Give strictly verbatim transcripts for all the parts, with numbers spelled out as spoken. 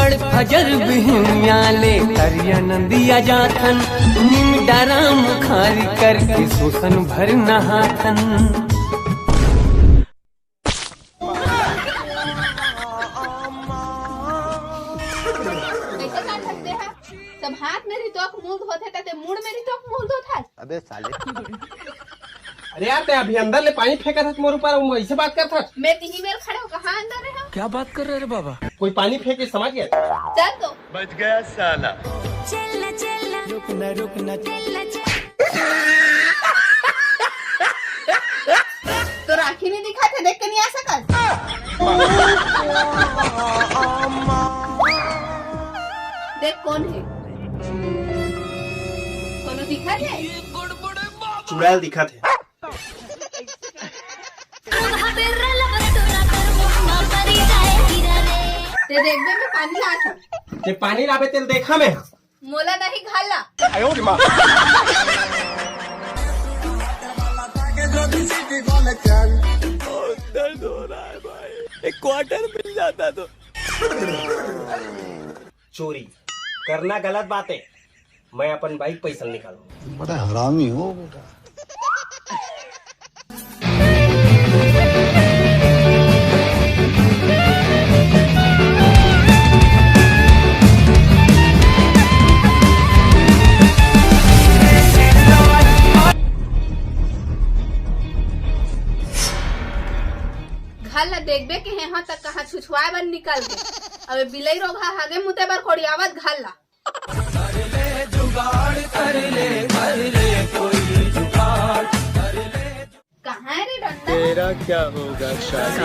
फजर बिहनिया ले करिया नदिया जाथन, नीम डारा मुखारी करके सोसन भर नहाथन। कैसे कर सकते हैं? सब हाथ में रितोक मुंह धोथे, ते मुड़ में रितोक मुंह धोथा। अबे साले। अरे यार, ते अभी अंदर ले पानी फेंकत हस मोर ऊपर, अउ ऐसे बात करत हस। मैं तिही मेर खड़े हो, कहाँ अंदर रहे हो? क्या बात कर रहे रे बाबा? कोई पानी फेंके, समझ गए? चल तो। बच गया साला। चलना चलना रुकना रुकना चलना चल तो राखी नहीं दिखा थे, देख के नहीं आ सकत। देख कौन है, कोनो दिखा थे? चुड़ैल दिखा थे। ते देखबे मैं पानी ला था। ते पानी लाबे तेल देखा मैं। मोला नहीं घाला। दर्द हो रहा है भाई, एक क्वार्टर मिल जाता तो। चोरी करना गलत बात है। मैं अपन बाइक पैसा निकालूंगा। बड़ा हरामी हो बेटा। घर ला देखबे के हे, हाँ, तक कहाँ छुछुआए बर निकल गे। अबे बिलई रोगहा हागे मुते बर कोड़ियावत घर ला। कहाँ है रे डंडा? तेरा क्या होगा शादी?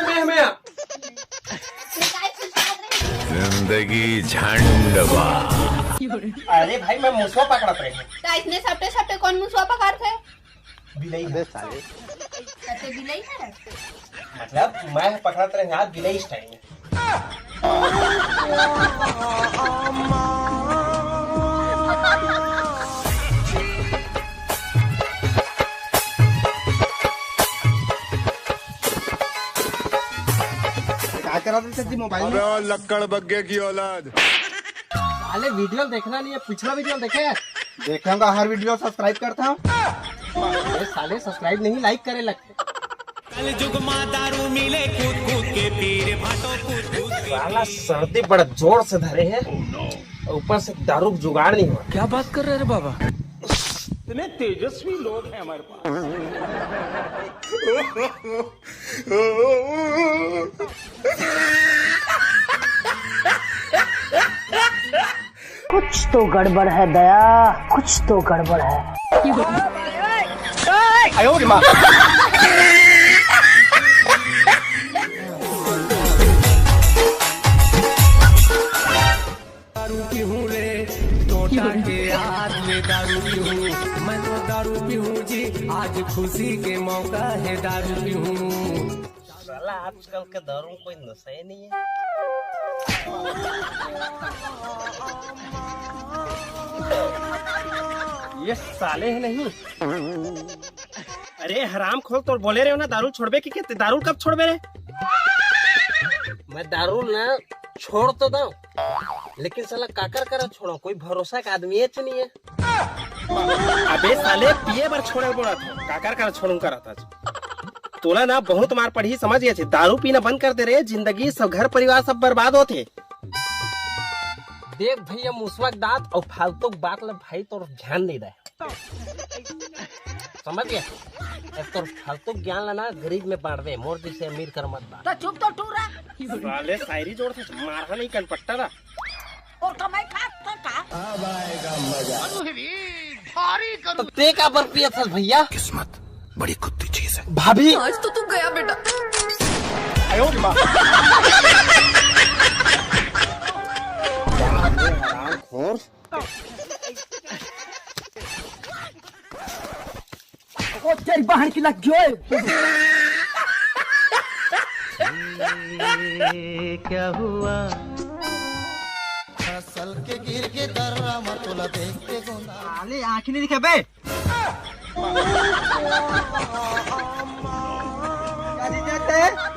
मैं, मैं, जिंदगी झंड बा। अरे भाई, मैं मुसवा पकड़त रहे। तो इतने सपटे सपटे कौन मुसवा पकड़थे? बिलई। अबे साले। कते बिलई है? मतलब मैं पकड़त रहे यार, बिलई स्टाइल में। क्या करा था सर जी मोबाइल में? अबे लक्कड़ बग्गे की औलाद। साले वीडियो देखना नहीं है, पिछला वीडियो देखे? देखेगा हर वीडियो सब्सक्राइब करता हूँ। अरे साले सब्सक्राइब नहीं, लाइक करे लगते। कलयुग मा दारू मिले कूद कूद के पीरे भाटो कूद कूद के। साला सर्दी बड़ा जोर से धरे है, ऊपर से दारू का जुगाड़ नहीं हुआ। क्या बात कर रहे रे बाबा? इतने तेजस्वी लोग हैं हमारे पास। कुछ तो गड़बड़ है दया, कुछ तो गड़बड़ है। दारू पीहूँ रे, टोटा के हाथ में दारू पीहूँ। मैं तो दारू पीहूँ जी, आज खुशी के मौका है दारू पीहूँ। साला आजकल के दारू में कोई नशा ही नहीं है। ये साले है नहीं। अरे हराम खोर, तोर बोले रहे हो ना दारू छोड़बे के, के दारू कब छोड़बे रे? मैं दारू ना छोड़ तो दऊं, लेकिन साला काकर करा छोड़ो, कोई भरोसा का आदमी है तो नहीं है। अबे साले, पिए बर छोड़े बोला था, काकर करा छोड़ूं करा था। तोला ना बहुत मार पड़ही, समझ गया छे। दारू पीना बंद कर दे रे, जिंदगी सब, घर परिवार सब बर्बाद होथे। देख भैया मुसवा के दांत और फालतू के बात ले भाई, तोर ध्यान नहीं दे। समझ गया? एक तो फालतू ज्ञान लेना, गरीब में बांटवे, मोर जैसे अमीर कर मत बांट। तो चुप तो टूरा। साले शायरी जोड़ से मारहा नहीं, कनपट्टा दा। और कमाई खा तो का? तो ते का बर पिया था भैया? किस्मत बड़ी कुत्ती चीज है। भाभी। आज तो तू गया बेटा। हरामखोर। ओ तेरी बहन की लग गई। ये क्या हुआ? फसल के गिर के दर्रा म तोला देख के गोंदा। साले आँखी नहीं दिखे बे।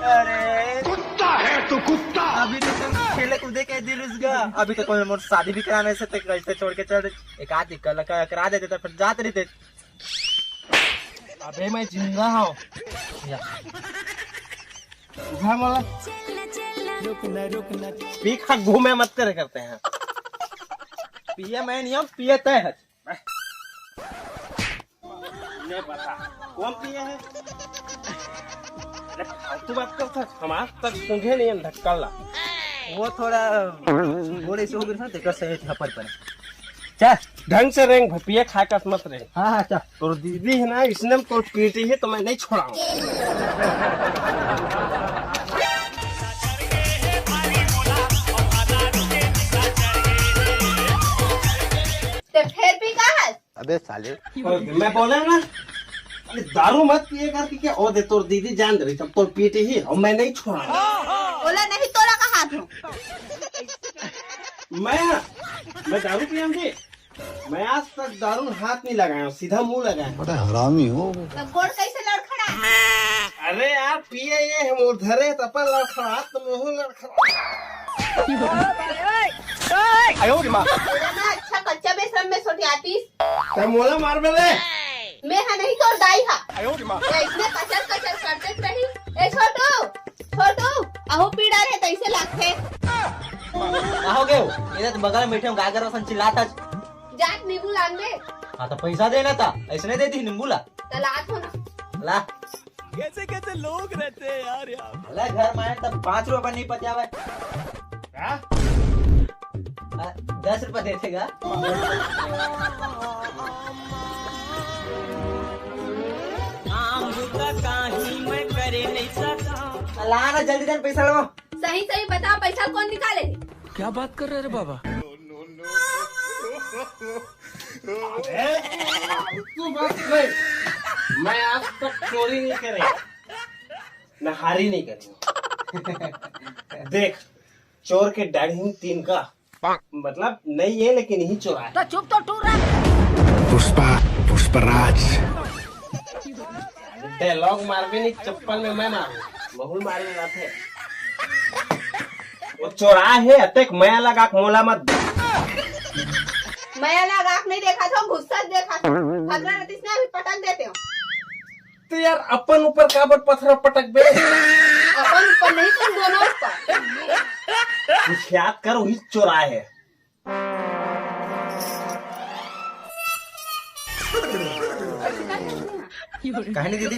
अरे कुत्ता है तू, कुत्ता। अभी तो तुम खेले कूदे के दिल उसका। अभी तो कोई मोर शादी भी कराने से ते कैसे छोड़ के चल। एक आध कल करा देते तो फिर जाते रहते। अबे मैं जिंदा हूँ। उठा मोला। पी खा घूमे मत करे करते हैं। पिए मैं नहीं हूँ, पिए तय है। नहीं पता कौन पिए है। अरे फालतू बात करता, हम आज तक सूंघे नहीं है ढक्कन ला। वो थोड़ा गोड़े से हो गए ना, तेकर सही था पर पर। चल। ढंग से रेंग, पिए खाए का मत रेंग। हाँ, हाँ, चल। तोर दीदी है ना, इसने हम तोर पीटी है तो मैं नहीं छोड़ाऊँ। ते फेर भी का है? अबे साले। मैं बोला ना, अरे दारू मत पिए करके क्या? ओ दे, तोर दीदी जान रही, तब तोर पीटी ही, और मैं नहीं छोड़ाऊँ। बोला नहीं, तोरा का हाथ हो। मैं, मैं दारू पियम जी? मैं आज तक दारू में हाथ नहीं लगाया हूँ, सीधा मुंह लगाया हूँ। बड़ा हरामी हो। तो गोड़ कैसे लड़खड़ा? अरे यार, पिए ये हम उधरे तपा लड़खड़ा, तो मुंह लड़खड़ा। अयो रे माँ। बोला ना, अच्छा कच्चा बेशरम में सोटियातीस। तब मोला मार बे रे। मैं हा नहीं तोर दाई हा। अयो रे माँ। ये इसने कचर कचर करते रही। ए छोटू, छोटू, अहो पीड़ा रे तैसे लागथे। का हो गयो? इधर तो बगल में बैठे हूँ, गागर वसन चिल्लात हस। जात नींबू लान दे। हाँ तो पैसा देना था, ऐसे नहीं देती नींबू ला। तो लात हो ना। ला। कैसे कैसे लोग रहते हैं यार, यहाँ। भला घर में आए तब पाँच रुपए नहीं पचावे। हाँ? आ, दस रुपए दे देगा। काम का काहीं मैं करे नहीं सका। ला ना जल्दी जल्दी पैसा लो। सही सही बता, पैसा कौन निकाले? क्या बात कर रहे रे बाबा? ए, तू बात नहीं। मैं आज तक चोरी नहीं करे, ना हारी नहीं करे। देख, चोर के डाढ़ी तीन का, मतलब नहीं है, लेकिन यही चोरा है। तो चुप तो टूर रहा। पुष्पा, पुष्पराज। डायलॉग मारबे नहीं, चप्पल में मैं मारू, बहुल मारे रहते। वो चोरा है, अतेक मया लगा के मोला मत। मया लगा के नहीं देखा था, गुस्सा से देखा था। भगना रतीश ने अभी पटक देते हो। तो यार, अपन ऊपर काबर पथरा पटक बे? अपन ऊपर नहीं, तुम दोनों ऊपर। कुछ याद कर, वही चोरा है। कहानी दीदी।